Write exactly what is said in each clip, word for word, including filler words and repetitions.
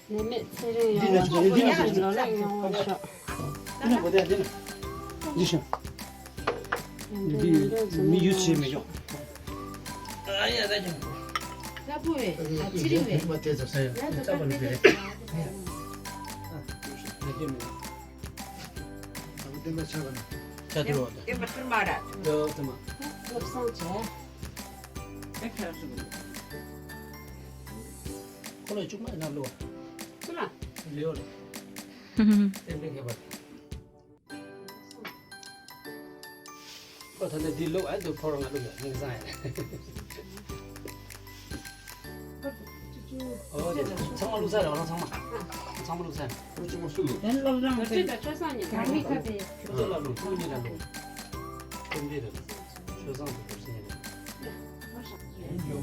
ནད་མེད་ཚེ་རིང་ཡོང་བ་ཤོག་ནོར་ལུག་ཡོང་བ་ཤོག་འདི་ཤོག་འདི་མི་ཡུལ་ཆེ་མི་ཡོང་། ཨ་ཡ་ད་ཀྱང་། ལ་པོ་བས་ཨ་ཚེ་རིང་བས། མ་དེ་ཚོ་ཡ་ད་ད་པ་ལུ་བས། ད་ཀྱང་མི་ཡོང་། ད་པོ་དེ་མ་ཆག་ག་ན། ཆ་དུ་རོ་ད། དེ་མ་ཐུར་མ་ར། ད་ད་མ། བློ་བཟང་བྱས། དེ་ཁ་སུ་གི། ཁོ་ལ་ཅུང་མ་ན་ལོ། སུ་ལ། ལེའོ་ལ། ཏན་ཏན་ཁེ་པར། ཁོ་ད་ནི་འདི་ལོ་ཨ་འདི་ཕོར་ང་ལོ་ཡ་ནིང་སང་ཡ། ཨོ་དེ་ཚང་མ་ལུག་ས་རེད་རང་ཚང་མ། ཚང་མ་ལུག་ས་རེད། ཁོ་ཅི་མོ་སུ་ལུག་དེ་སློབ་རང་དེ་ཆོས་ས་ཉི་ཁ་མི་ཁ་དེ། ཁྱོད་ཚོ་ལ་ལུག་ཁྱོད་གཉིས་ལ་ལུག་དེ་འདྲས་རེད། ཆོས་བཟང་དུ་གོ་སྲིད་ཉེ་རེད།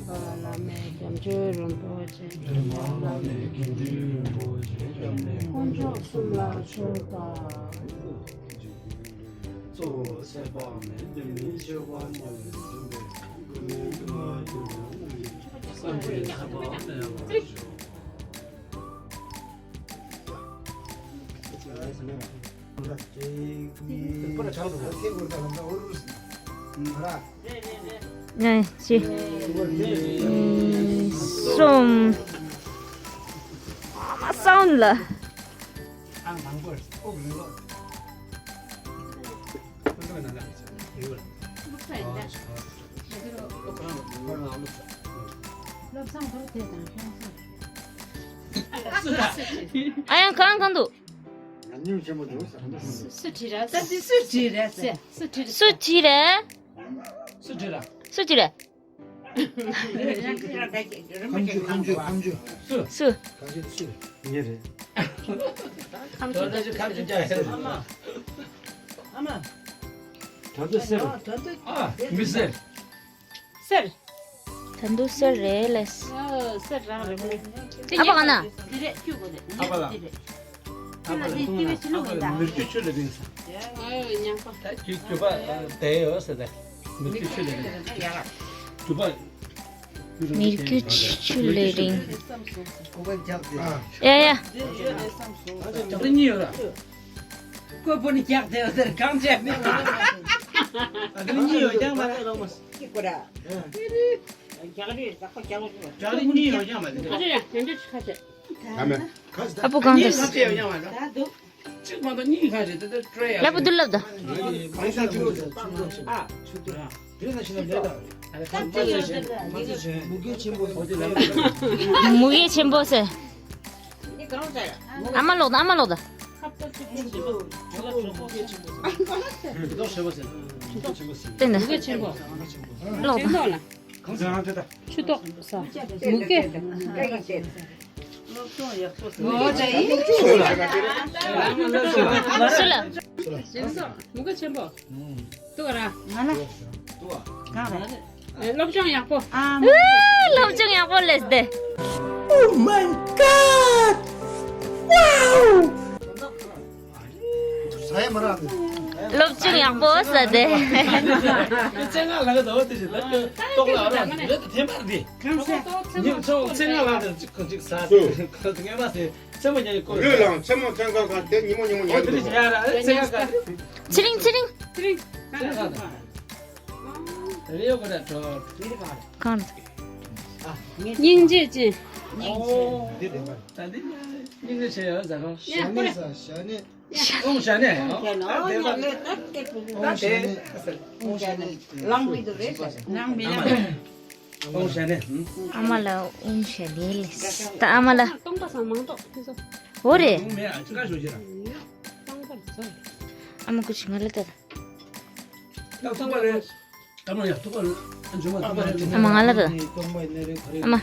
བླ་མེད་རྒྱ་མཚོའི་རིན་པོ་ཆེ། བླ་མེད་དགེ་འདུན་རིན་པོ་ཆེ། དཀོན་མཆོག་གསུམ་ལ་མཆོད་པ། གཙོ་བོ་ཚེ་དཔག་མེད་འདི་ནི་མཆོད་པ་ཉེ་བའི་འདུན་པའི་སྐུ་མིང་དུ་མ་གྱུར་ནས་བསམ་པའི་ཁྱབ་པ་སྤེལ་བར་ཤོག་གཅིག་གཉིས། གཅིག་གཉིས། གསུམ། ཨ་མ་སའུན་ལ། ཨ་ཡང་གང་གང་འདུག་སུ་བྲིས་རེད། ད་འདི་སུ་བྲིས་རེད་ཟེར། སུ་བྲིས་རེད། སུ་བྲིས་རེད། སུ་བྲིས་རེད། སུ་བྲིས་རེད། ཁམ་ཆུ། ཁམ་ཆུ། ཁམ་ཆུ། སུ། སུ། ཁམ་ཆུ། སུ། ངེད་རེད། ཁམ་ཆུ། ཁམ་ཆུ། ཁམ་ཆུ་རྒྱ་ཡེ། ཨ་མ། ཨ་མ། དོན་དུ་ཟེར། ཨ། མི་ཟེར། ཟེར། ད་དུང་ཟེར་རེད་ལས། ཨ། ཟེར་རང་རེད་མོ། ཨ་ཕ་ག་ན། འདི་རེད། ཁྱོད་གོ་རེད། ཨ་ཕ་ལ། འདི་རེད། ཁྱོད་ལ་འདི་ལྟེ་བའི་ཕྱི་ལོགས་ཡིན་ད། མི་རྒྱུ་ཆུ་ལས་རིང་ས། ཨ་ཡོ་ཉག་པ། ད་རྒྱུ་རྒྱུ་པ་དེ་ཡོད་ཟེར་ད། མི་རྒྱུ་ཆུ་ལས་རིང་། རྒྱུ་པ། མི་རྒྱུ་ཆུ་ལས་རིང་། ཡ་ཡ། རྒྱག་ཏུ་གཉིས་ཡོད་ར། ཀོ་པོ་ནི་རྒྱག་དེ་ཡོད་ཟེར་གང་བྱས་མེད། ཨ་ཏུ་གཉིས་ཡོད་རྒྱག་མ་རེད་རོགས་མ། ཅི་ཀོ་ར། རྒྱག་རེས་ཟ་ཁོ་རྒྱག་ལོ་ཅི་བ། རྒྱག་རེས་གཉིས་ཡོད་རྒྱག་མ་རེད། ཁ་ཅེ་ཡ་དེ་འདྲ་ཁ་ཅེ། ཨ་མེ། ཨ་པོ་གང་དུ། ཁ་ཅེ་ཡོད་རྒྱག་མ་རེད། ད་འདུག་གཅིག་མ་གཏོགས་གཉིས་ཁ་ཅེ་དེ་དེ་ཀྲེ་ཡ། ལབ་དུ་ལབ་ད། ཨ། དེ་ན་ཤི་ན་ལས་ད། ད་ཅི་ཡོད་དེ་ལ། མུ་གེ་ཆེན་པོ། མུ་གེ་ཆེན་པོ། མུ་གེ་ཆེན་པོ་ཟེར། ཨ་མ་ལོག་ད། ཨ་མ་ལོག་ད། ཏན་ཏན། ལོག་ད། ཆུ་ཏོག་ས། མུ་གེ། སུ་ལ། མུ་གེ་ཆེན་པོ། ཏུ་ར། ང་ལ། གང་རེད། སློབ་སྦྱོང་ཡག་པོ། ཨ། སློབ་སྦྱོང་ཡག་པོ་ལས་དེ། Oh my God! Wow! སློབ་སྦྱོང་ཡག་པོ་ཟེར་དེ། ཚེ་ང་ལ་ག་ཟ་བ་དེ་ཞིག་ལ་ཏོག་ལ་ར་རེད་དེ་ཐེམ་པར་དེ། ཉིན་ཚོ་ཚེ་ང་ལ་དེ་ཅིག་ཅིག་ཟ་དེ་ཁ་ངེས་པ་དེ། ཚེ་མ་ཉལ་ཀོ། ལུས་ལའང་ཚེ་མོ་ཚན་ཁ་ཁ་དེ་ཉིན་མོ་ཉིན་མོ་ཉལ་འདུག་ཚེ་རིང་། ཚེ་རིང་། ཚེ་རིང་། རེ་ཡོ་ག་ར་ཏོ། གང་། སྙིང་རྗེ་ཅན། ཨོ། འདི་རེད་པ། ད་འདི་སྙིང་རྗེ་ཆེ་ཡོད་ཟ་ཁོ། ཞྭ་ནས་ཟ། ཞྭ་ནས། ཨོང་ཞྭ་ནས། ཨོང་ཞྭ་ནས། ཨོང་ཞྭ་ནས། ལང་མི་འདུག་རེད་ཟ། ལང་མི་ལང་། ཨོང་ཞྭ་ནས། ཨ་མ་ལ་ཨོང་ཞྭ་ནས་ལས། ད་ཨ་མ་ལ། སྟོང་པ་སང་མང་ཏོག་ཁྱེད་ཚོ། འོ་རེད། ཨོང་མེ་ཨ་ཅི་ཀ་ཞོ་ཅི་ར། སྟོང་པར་ཚོ། ཨ་མ་ཀུ་ཅི་ང་ལ་ད། ད་སྟོང་པ་རེད། ཨ་མ་ཡ་ཐུག་པ་རེད། ཨ་མ་ང་ལ་ད། ཨ་མ།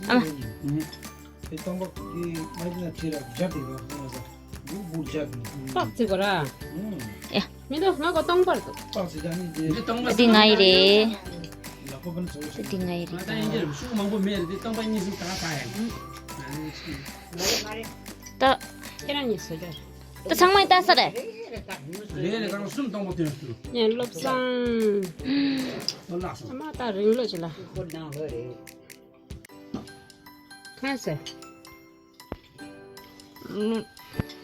ཨ་མ། སྟོང་པ་དེ་མ་ཡིན་ན་ཁྱེད་ར་རྒྱབ་དེ་ར་ཧ་མ་ཟ། འབུར་འབུར་རྒྱབ་ནི། པགས་ཚིག་གོ་ར། ཨེ། མི་འདུག་ང་གོ་སྟོང་པར་འདུག་པགས་ཚིག་ད་ནི་དེ། འདི་སྟོང་པ་འདི་ང་ཡི་རེད། ལག་པ་ཀུན་ཚོ་ཞིག་འདི་ང་ཡི་རེད་ད། ད་ཡིན་གྱི་རེད། ཤུགས་མང་པོ་མེད་རེད། འདི་སྟོང་པ་གཉིས་གསུམ་ད་ད་ཡ། ད། ཁྱེད་རང་གཉིས་བཟོ་རྒྱུ། ད་ཚང་མས་ལྟ་ས་རེད། རེད་རེད། ད་གསུམ་སྟོང་པ་སྟོན་སུ། ངས་བློ་བཟང་། བློ་བཟང་། ཨ་མ་ད་རིང་ལོ་ཅི་ལ། གང་ཟེར། ལུང་།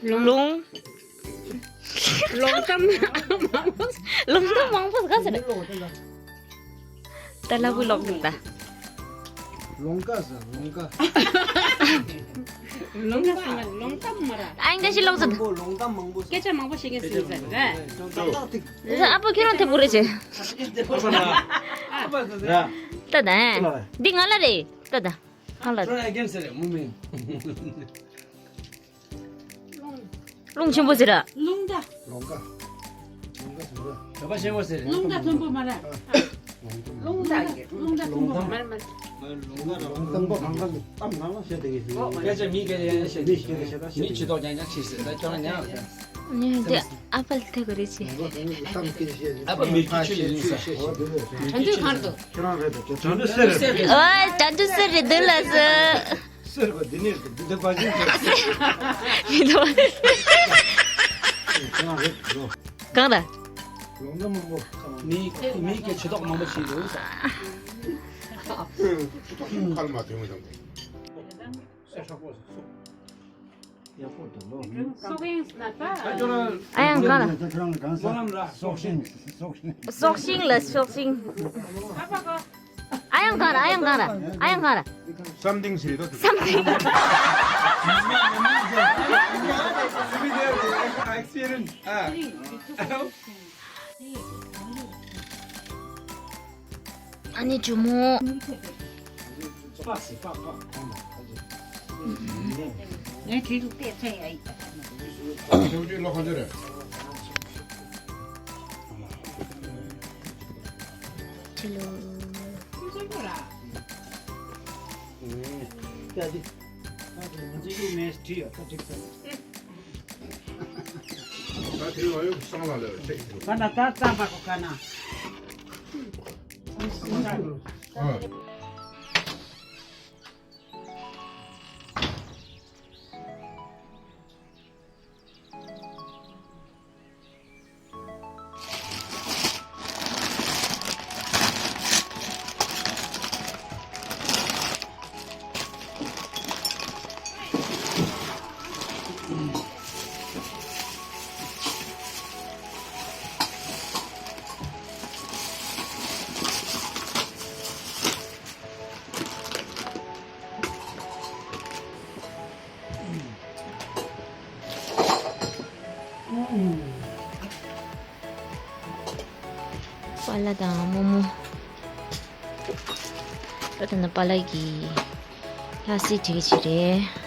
ལུང་། ལུང་གཏམ་མང་པོ། ལུང་གཏམ་མང་པོ་ག་ཟེར། ད་ལ་བུ་ལོག་འདུག་ད། ལོང་ཀ་ཟེར་ལོང་ཀ། ལོང་ཀ་ཟེར་ན་ལོང་གཏམ་མ་ར། ཨ་ཡིན་ད་ཞིག་ལོག་ཟེར། མང་པོ་ལོང་གཏམ་མང་པོ། སྐད་ཆ་མང་པོ་བཤད་མཁན་ཟེར་ཟེར་རེད། ཨ་ཕ་ཁྱོད་རང་དེ་བུ་རེད་ཅེ། ད་ད། འདི་ང་ལ་རེད། ད་ད། ང་ལ་རེད། Try again ཟེར་རེད་མུ་མེ། རླུང་ཆེན་པོ་ཟེར་ར། རླུང་རྟ། ལོང་ཀ། ལོང་ཀ་ཟེར་ར། གྲོད་པ་ཆེན་པོ་ཟེར་རེད། རླུང་རྟ་མཐོན་པོ་མ་ར། རླུང་རྟ་གི་རླུང་རྟ་མཐོན་པོ་མ་ར་མ་ར། ལོང་ཀ་ལོང་ཀ་མང་ཀ་གཏམ་ནང་ལ་བཤད་དེ་གི་ཟེར། སྐད་ཆ་མི་སྐད་ཆ་ཡང་བཤད་དེ་གི་ཟེར། མི་ཁྱི་ཐོག་ཀྱང་ཀྱང་ཁྱི་ཟེར། ད་ཁྱོད་རང་ཉག་ཟེར། ཨ་ཕ་ལ་ཐེ་གོ་རེ་ཆེ། ཨ་ཕ་མི་ཁྱི་ཆུ་ཡིན་ས། དྲན་དུས་གང་དུ། ཁྱོད་རང་རེད་དོ། དྲན་དུས་སེ་རེད། ཨོ་དྲན་དུས་སེ་རེད་འདུག་ལ་ཟེར། སེར་བ་འདི་ནས་འདི་འདི་པ་ཅིན་མི་འདུག་ཁྱོད་རང་རེད་དོ། གང་ལ། ལོང་ད་མང་པོ། མི་མི་སྐད་ཆེ་ཐོག་མང་པོ་ཕྱིན་འདུག་ས། ཁལ་མ་དེ་མོ་ཙམ་དེ། སེ་ཧྲག་པོ་སུ། ཨ་ཡང་ག་ར། སྲོག་ཤིང་། སྲོག་ཤིང་། ཨ་ཡང་ག་ར། ཨ་ཡང་ག་ར། ཨ་ཡང་ག་ར། Something ཟེར་དོ། Something. Experience. ཨ། ཨ་ནི་ཇོ་མོ། ངས་ཁྱེད་ཚོ་བལྟས་ཚེ་ཡ་ཡིན། ཁྱེད་ཚོའི་ལོ་ག་ཚོད་རེད། ཁྱེད་ལོ། ད་དེ་ང་ཚོ་ཡུལ་མེད་བྲིས་ཡོད་ད་འགྲིག་ས། ད་དེ་ལ་ཡོད་སང་ལ་ལ་ཆེ་གི་ད་ན་ད་ད་མ་གོ་ག་ན། ཨ། པཱ་ལགས་དང་རྨོ་མོ། ད་ལྟ་ན་པཱ་ལགས་ཀྱིས་ལྷ་སའི་བྲེལ་བྱེད་རེད།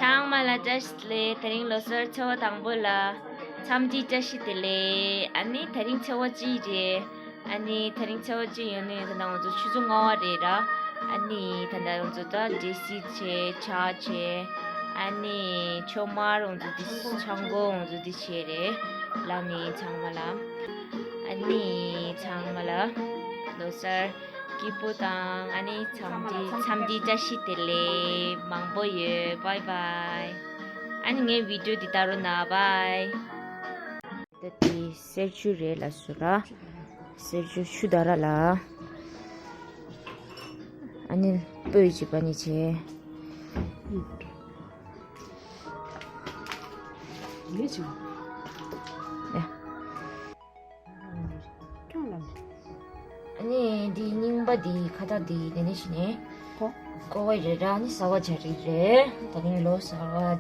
ཚང་མ་ལ་བཀྲ་ཤིས་བདེ་ལེགས། དེ་རིང་ལོ་གསར་ཚེས་པ་དང་པོ་ལ་འཚམས་འདྲི་བཀྲ་ཤིས་བདེ་ལེགས། ཨ་ནི་དེ་རིང་ཚེས་པ་གཅིག་རེད། ཨ་ནི་དེ་རིང་ཚེས་པ་གཅིག་ཡིན་ནའི་ད་ང་ཚོ་ཆུ་ཚོད་ལྔ་པ་རེད་ར། ཨ་ནི་ད་ལྟ་ང་ཚོ་ད་འབྲས་སིལ་བྱས། ཇ་བྱས། ཨ་ནི་མཆོད་མར་ང་ཚོ་འདི་ཆང་སྒོ་ང་ཚོ་འདི་བྱས་རེད། ལ་ནི་ཚང་མ་ལ། ཨ་ནི་ཚང་མ་ལ་ལོ་གསར་སྐྱིད་པོ་དང་། ཨ་ནི་འཚམས་འདྲི་འཚམས་འདྲི་བཀྲ་ཤིས་བདེ་ལེགས་མང་པོ་ཡོད། བའི་བའི། ཨ་ནི་ངའི་བི་ཌིའོ་འདི་ལྟ་རོགས་གནང་། བའི། ད་དེ་གསེར་ཆུ་རེད་ལ་སུ་ར། གསེར་ཆུ་ཆུ་ད་ར་ལ། ཨ་ནི་སྤོས་ཀྱི་པ་ནི་བྱས། ཡེ་ཆུ། ཡ། ཁྱོད་ལ། ཨ་ནི་འདི་རྙིང་པ་འདི་ཁ་བཏགས་འདི་དེ་ནས་ཤི་ནས། ཀོ། ཀོ་བའི་རེད་ར། ཨ་ནི་གསར་པ་སྦྱར་རིགས་རེད། ད་རིང་ལོ་གསར་པ་བྱས།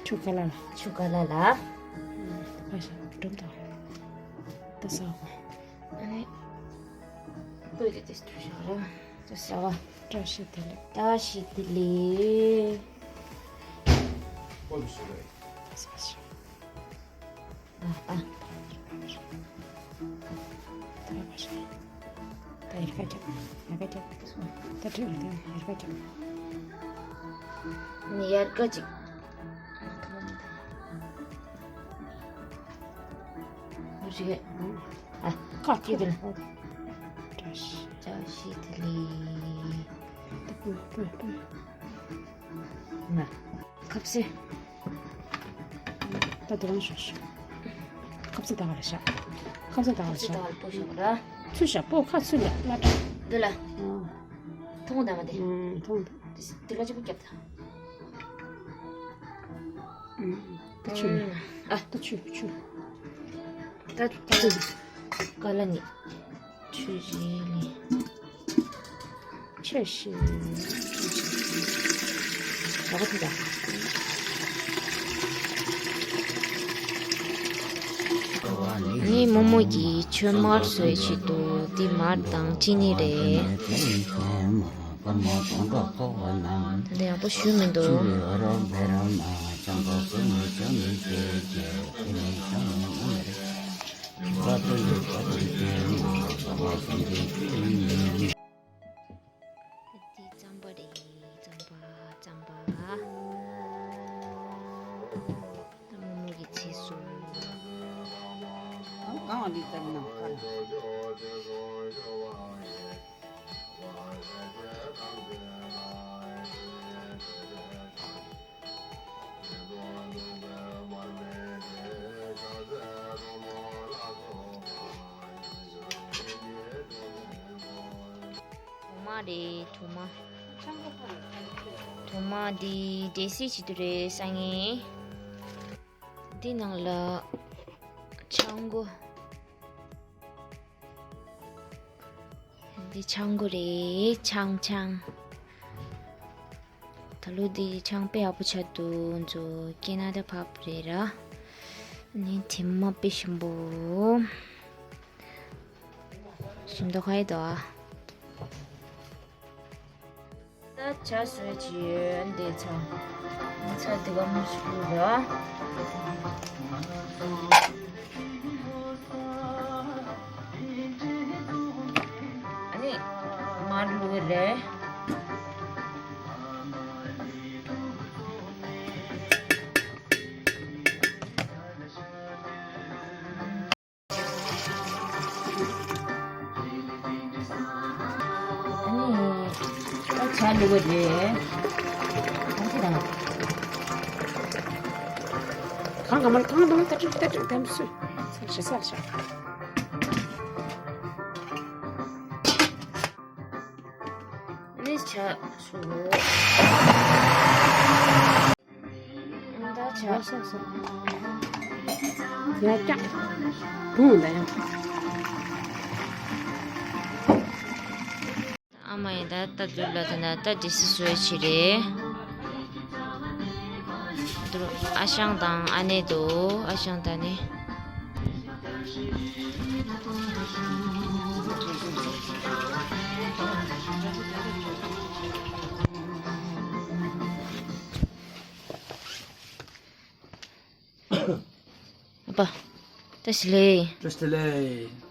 ཆུ་ཀ་ལ་ལ། ཆུ་ཀ་ལ་ལ། ཨ་ཤ་སྒྲུབ་དང་། ད་ས། ཨ་ནི། སྤོས་དེ་དེ་འཐུ་བཞག་ར། ད་གསར་པ། བཀྲ་ཤིས་བདེ་ལེགས། བཀྲ་ཤིས་བདེ་ལེགས། ད་ས་ཤ། ཨ། ཨ། ད་ཡར་ཀ་རྒྱབ། ཡར་ཀ་རྒྱབ། ད་དྲིལ་ལ་ཡར་ཀ་རྒྱབ། ནི་ཡར་ཀ་ཅིག། རེད། ཨ། ཁ་ཁྱེར་དེ་ལ། བཀྲ་ཤིས། བཀྲ་ཤིས་བདེ་ལེགས། ད་སྤོས་སྤོས་སྤོས། ང་། ཁབ་སེ། ད་དེ་རང་ཞོག་ཞོག། ཁབ་སེ་ད་ག་ལ་ཤག། ཁབ་སེ་ད་ག་ལ་ཤག། ཁབ་སེ་ད་ག་ལ་སྤོ་ཞོག་ར། ཚུར་ཤག། སྤོ་ཁ་ཚུར་ལ་སླ་དྲག། འདི་ལ། ཨང་། ཐུང་ད་མ་དེ། ཨང་། ཐུང་ད། དེ་ལ་གཅིག་པུ་རྒྱབ་ད། ཨང་། ད་ཆུ། ཨ། ད་ཆུ་ཆུ། ད་ད་ཀ་ལ་ནི། ཆུ་བཞི་ནི། ཆུ་བཞི། ད་ག་ཐུག་ད། ངས་རྨོ་མོ་གིས་མཆོད་མར་བཟོས་བྱེད་དུ་འདི་མར་དང་ཅི་ནི་རེད། ད་ལྟ་ཡག་པོ་ཞུ་མི་འདུག། འདི་རྩམ་པ་རེད། རྩམ་པ། རྩམ་པ། རྨོ་མོ་གིས་བྱས་སོང་། གང་བ་འདི་ལྟར་ན་ཁ་ན། གྲོ་མ་རེད། གྲོ་མ། གྲོ་མ་འདི་འབྲས་སིལ་བྱེད་དུ་རེད། སང་ཉིན་འདི་ནང་ལ་ཆང་སྒོ། འདི་ཆང་སྒོ་རེད། ཆང་ཆང་། ད་ལོ་འདི་ཆང་དཔེ་ཡག་པོ་ཆགས་འདུག། ང་ཚོ་ཀེ་ན་ཌ་ཕབ་རེད་ར། ནི་དེ་མ་དཔེ་ཞིམ་པོ། ཞིམ་མདོག་ཁ་ཡི་འདུག་ཨ། ད་ཇ་བཟོས་ཀྱི་ཡོད། འདི་ཚ། ཚ་དེ་ག་མི་ཞིག་ཡོད་ར། ཨ་ནི་མར་བླུགས་རེད། ཨ་ནི་ད་ཇ་བླུགས་པ་རེད། གང་ཚ་དང་། གང་ག་མར་གང་དང་ཏ་ཏྲིག་ཏ་ཏྲིག་དམ་སུ། ས་ཞི་ས་ཞ། ཨ་ནི་ཇ་བཟོ། ད་ཆ། ཡ་ཀྱག་བུང་ད་ཡང་། ཨ་མ་ཡིན་ད་ལྟ་དུས་ལ་དེ་ན་ད་འབྲས་སིལ་བཟོས་བྱས་རེད། དུ་ཨ་ཞང་དང་ཨ་ནེ་འདུག། ཨ་ཞང་དང་ཨ་ནེ། བཀྲ་ཤིས་བདེ་ལེགས།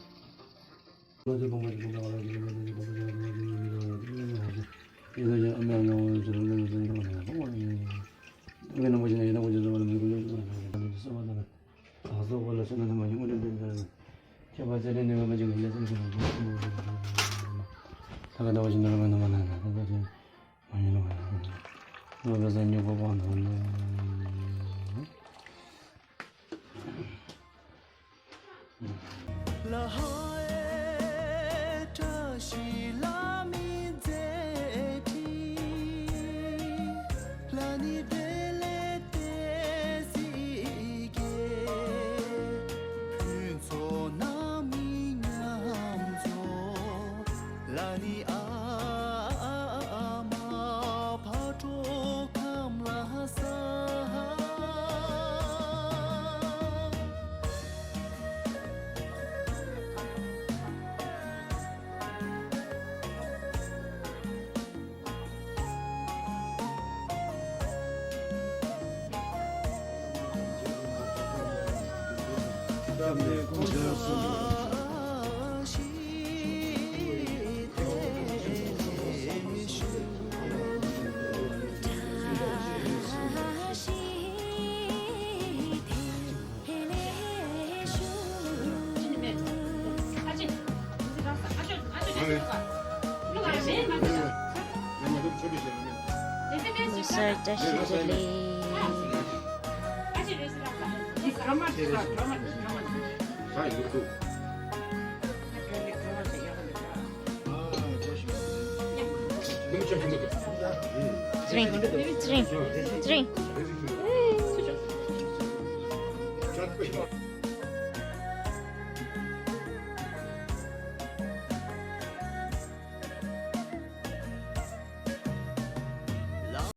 Drink, drink, drink.